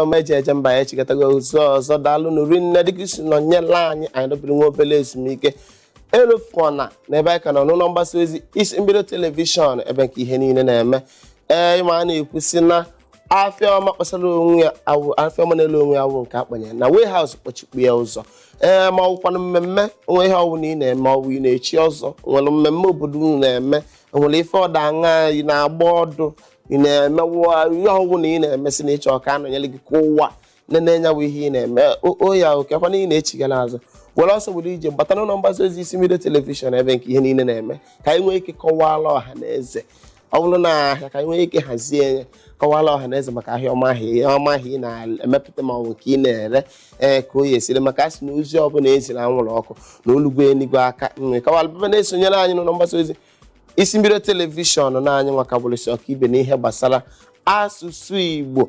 Ọma eji eje mba, ya echikọtago ozu ọzọ. Daalụ nụ rinne dịka isi nọnyela anyị. Anyị dobere nwa obere ezumike elofuna na ebe anyị ka nọ n'ụlọ mgbasa ozi Isi Mbido Television, ebe nke ihe niile na-eme. Ee, ma a na-ekwusi na afịa ọma kpasara onwe ya awụ, afịa ọma na-ele onwe ya awụ nke akpanye na warehouse kpọchikpu ya ụzọ. Ee, ma ọwụkwanụ mmemme onwe ihe ọwụ na ị na-eme, ọwụ ị na-echi ọzọ, nwere mmemme obodo unu na-eme, nwere ife ọda aṅa ị na-agba ọdụ, ị na-emewa ihe ọwụ na ị na-emesị na ịchọ ka anọnyere gị ka ụwa nene nyawa ihe ị na-eme o ya okekwana ị na-echigara azụ, were ọsọ were ije bata n'ụlọ mgbasa ozi Isi Mbido Television, ebe nke ihe niile na-eme, ka anyị nwee ike kọwara ọha na eze. Ọ bụrụ na ahịa, ka anyị nwee ike hazie ya, kọwara ọha na eze maka ahịa ọma ahịa, ihe ọma ahịa ị na-emepụta ma ọ bụ nke ị na-ere. Ee, ka o yi esiri maka a sị na ozi ọbụla eziri anwụrụ ọkụ na olugbo enigwe aka nwe kọwara bebe na-esonyere anyị n'ụlọ mgbasa ozi Isi Mbido Television na anyị nwa kabụrụsi ọkaibe n'ihe gbasara asụsụ Igbo.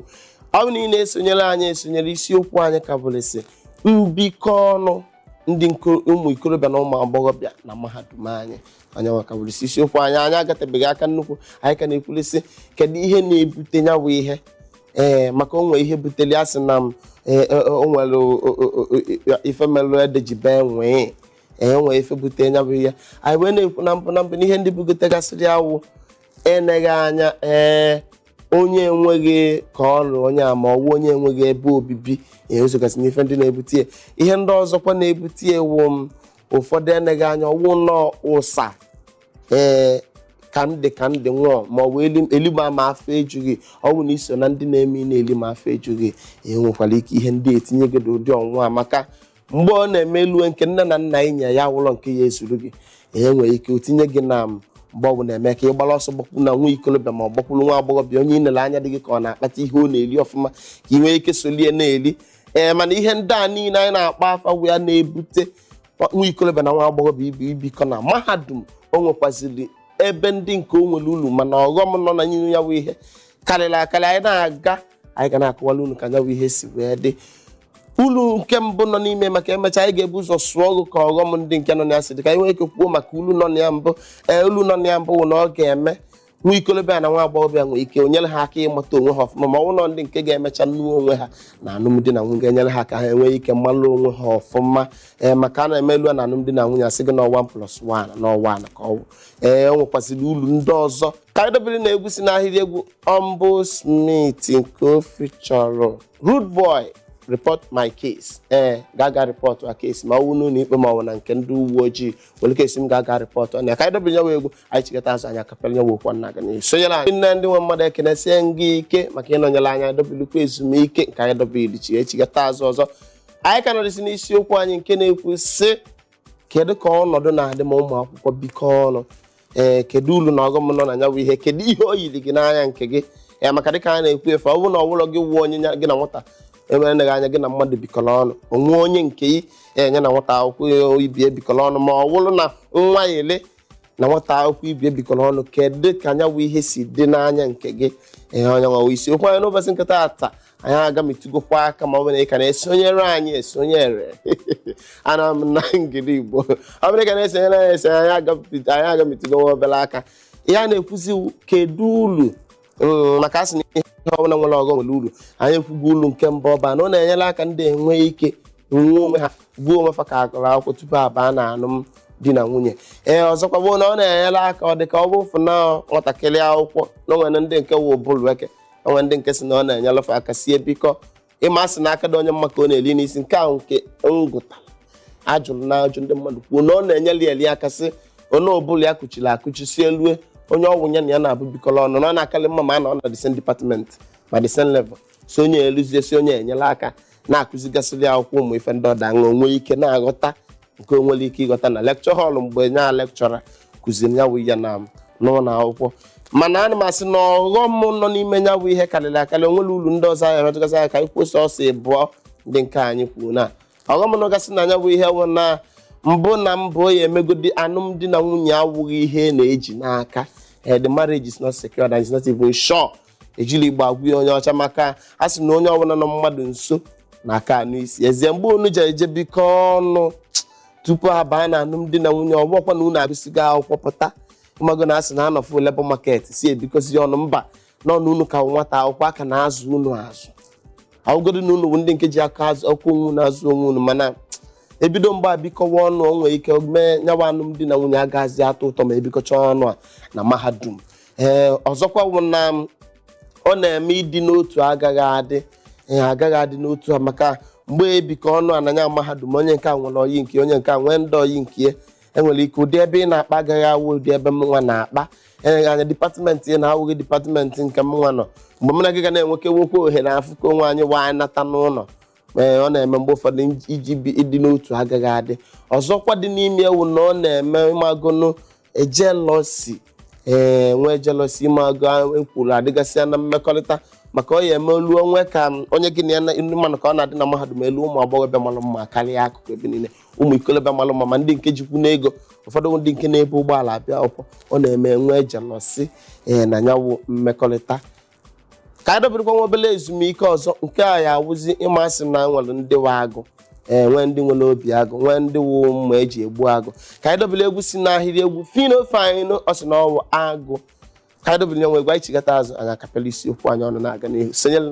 Ọ bụ na ị na-esonyere anyị esonyere, isiokwu anyị kabụrụsi mbikọ ọnụ ndị ụmụ ikorobịa na ụmụ agbọghọbịa na mahadum anyị. Anyị nwakabụrụsi isiokwu anyị, anyị agatebeghị aka nnukwu. Anyị ka na-ekwulisi kedu ihe na-ebute nyawu ihe. Ee, maka onwe ihe butere ya, sị na m o nwere ife melụ ede ji bee nwee. Ee, onwe ife bute nya bụ ihe anyị wee na-ekwu na mbụ na mbụ n'ihe ndị bugotegasịrị awụ eneghị anya. Ee, onye enweghị ka ọrụ onye a, ma ọwụ onye enweghị ebe obibi. Ee, osogasị n'ife ndị na-ebute ya. Ihe ndị ọzọkwa na-ebute ewu m, ụfọdụ eneghị anya ọwụ nọọ ụsa. Ee, ka ndị ka ndị nwụọ ma ọ bụ eligbo ama afọ ejughị. Ọ bụ na iso na ndị na-eme ị na-eli ma afọ ejughị, e nwekwara ike ihe ndị etinye gị n'ụdị ọnwụnwa, maka mgbe ọ na-eme elue nke nne na nna ịnya ya wụlọ nke ya ezuru gị, e nwere ike otinye gị na mgbe ọ bụ na-eme ka ị gbara ọsọ gbapụ na nwa ikolobịa ma ọ gbakwuru nwa agbọghọbịa onye ị nere anya dị gị ka ọ na-akpata ihe ọ na-eri ọfụma, ka ị nwee ike solie na-eri. Ee, mana ihe ndị a niile anyị na-akpọ afa wụ ya na-ebute nwa ikolobịa na nwa agbọghọbịa ibi ibikọ na mahadum. O nwekwaziri ebe ndị nke o nwere ulu, mana ọghọm nọ na n'ihu ya bụ ihe karịrị akarị. Anyị na-aga, anyị ga na-akọwara unu ka ya bụ ihe si wee dị, ulu nke mbụ nọ n'ime, maka emechaa anyị ga-ebu ụzọ sụọ ọgụ ka ọghọm ndị nke nọ na ya si dị, ka anyị nwee ike kwuo maka ulu nọ na ya mbụ. Ee, ulu nọ na ya mbụ wụ na ọ ga-eme nwa ikolobịa na nwa agbọghọbịa nwee ike o nyere ha aka ịmata onwe ha ọfụma, ma ọ bụrụ na ndị nke ga-emecha nnuo onwe ha na alụmdi na nwunye, ga-enyere ha aka ha enwee ike mmalụ onwe ha ọfụma. Ee, maka a na-emelu na alụmdi na nwunye, asị gị na 1 plus 1 na 1 ka ọ wụ. Ee, o nwekwazịrị ulu ndị ọzọ. Ka anyị dobere na egwu si n'ahịrị egwu Humble Smith nke o fichọrọ Rude Boy, "Report My Case". Ee, ga-aga report a case, ma ọ wụ n'ụlọ ikpe ma ọ bụ na nke ndị uwe ojii were case m ga-aga report ọ na ya. Ka anyị dobere nyawa egwu, anyị chikọta azụ, anyị akapịara nyawa okwu nna gị n'ihu. Sonyere anyị nne ndị nwe mmadụ, ekenesie ngị ike maka ịnọnyere anyị. Adọbilukwa ezumike nke anyị dobere chi echikọta azụ ọzọ. Anyị ka nọrịsị n'isiokwu anyị nke na-ekwu sị, kedu ka ọnọdụ na-adị ma ụmụ akwụkwọ bikọ ọnụ? Ee, kedu ulu na ọghọm nọ na ya bụ ihe? Kedu ihe o yiri gị n'anya nke gị? Ya maka dịka a na-ekwu efe, ọ bụrụ na ọ bụrụ gị wuo onye gị na nwata enwere gị anya, gị na mmadụ bikọrọ ọnụ, onwe onye nke ị enye na nwata akwụkwọ ibi ebikọrọ ọnụ, ma ọ bụrụ na nwa ya ele na nwata akwụkwọ ibi ebikọrọ ọnụ, kedu ka anya bụ ihe si dị n'anya nke gị? Ee, onye nwawa isiokwu anyị n'ụbọchị nke taata. Anyị agamitugokwa aka, ma ọ bụ na ị ka na-esonyere anyị esonyere, ana m na ngiri Igbo, ọ bụrụ ka na-esonyere anyị esonye, anyị agamitugo nwa obere aka. Ihe a na-ekwuzi, kedu ulu, maka asị na ihe ọbụla nwere ọghọm nwere uru. Anyị ekwugo ulu nke mbụ, ọba na ọ na-enyere aka ndị enwe ike nwee onwe ha, gbuo onwe fa ka agụrụ akwụkwọ tupu abaa na alụmdi na nwunye. Ee, ọzọkwa bụ na ọ na-enyere aka, ọ dị ka ọ bụ fụna nwatakịrị akwụkwọ na onwere ndị nke wụ ụbụrụ eke, onwe ndị nke si na ọ na-enyere fa aka sie bikọ ịma asị na aka dị onye mma ka ọ na-eri n'isi. Nke ahụ nke ngụta ajụrụ na ajụ ndị mmadụ kwuo na ọ na-enyere ya eli aka, sị onye ọbụla ya kuchiri akụchi si elue onye ọgwụ ya na ya na-abụ bikọrọ ọnụ, na ọ na-akarị mma ma a na ọ na the same department ma the same level, si onye eluzie, si onye enyere aka na-akụzigasịrị akwụkwọ, ụmụ ife ndị ọda aṅụ onwe ike na-aghọta nke o nwere ike ịghọta na lecture hall mgbe nya lecturer kụziri ya wụ ya na n'ụlọ akwụkwọ. Mana ana m asị na ọghọm nọ n'ime ya bụ ihe karịrị akarị. Onwere uru ndị ọzọ anyị emetụgasị anya, ka anyị kwụsị ọsọ ịbụọ ndị nke anyị kwuo na ọghọm nọgasị na ya bụ ihe bụ na mbụ na mbụ ya emegodi alụmdi na nwunye awụghị ihe na-eji n'aka. The marriage is not secured and is not even sure. Ejiri Igbo agwụ ya onye ọcha, maka a sị na onye ọbụla nọ mmadụ nso na aka anụ isi ezie. Mgbe unu ji eje bikọ ọnụ tupu ha baa na alụmdi na nwunye, ọgbọkwa na unu agụsigo akwụkwọ pụta, ịmago na asị na anọfụ labour market si ebikozi ọnụ mba n'ọnụ unu ka nwata akwụkwọ aka na-azụ unu azụ. Awụgodo na unu bụ ndị nke ji aka azụ ọkụ onwe unu azụ onwe unu, mana ebido mgbe a bikọwa ọnụ, o nwere ike mee nyawa alụmdi na nwunye agaghịzi atọ ụtọ ma ebikọcha ọnụ a na mahadum. Ee, ọzọkwa bụ na ọ na-eme ịdị n'otu agaghị adị. Ee, agaghị adị n'otu a, maka mgbe ebikọ ọnụ a na nya mahadum, onye nke a nwere oyi nke onye nke a nwee ndị oyi nke ya. Enwere ike ụdị ebe ị na-akpa agaghị awụ ụdị ebe m nwa na-akpa. Ee, anya department ị na-awụghị department nke m nwa nọ. Mgbe mụ na gị ga na-enwekewokwa ohere afụkọ onwe anyị wa anyị nata n'ụlọ. Ee, ọ na-eme mgbe ụfọdụ iji ịdị n'otu agaghị adị. Ọzọkwa dị n'ime ewu na ọ na-eme ịmagonu jealousy. Ee, nwee jealousy, ịmago ekwuru adịgasịa na mmekọrịta, maka ọ ya eme olu onwe ka onye gị na ya ndị mmanụ ka ọ na-adị na mahadum elu ụmụ agbọghọbịa malụ mma karịa akụkụ ebe niile, ụmụ ikolobịa malụ mma, ma ndị nke jikwu n'ego, ụfọdụ ndị nke na-ebu ụgbọala abịa akwụkwọ. Ọ na-eme nwee jealousy, ee, na nyawu mmekọrịta. Ka anyị dobirikwa nwa obele ezumike ọzọ, nke a ya awụzi ịmasị m na nwere ndị wa agụ, ee, nwee ndị nwere obi agụ, nwee ndị wụ mma eji egbu agụ. Ka anyị dobere egwu si n'ahịrị egwu Fino Fino, ọ sị na ọwụ agụ. Ka anyị dobere nwe egwu, anyị chigata azụ, anyị akapịala isiokwu anyị ọnụ na-aga n'ihu. Sonyere na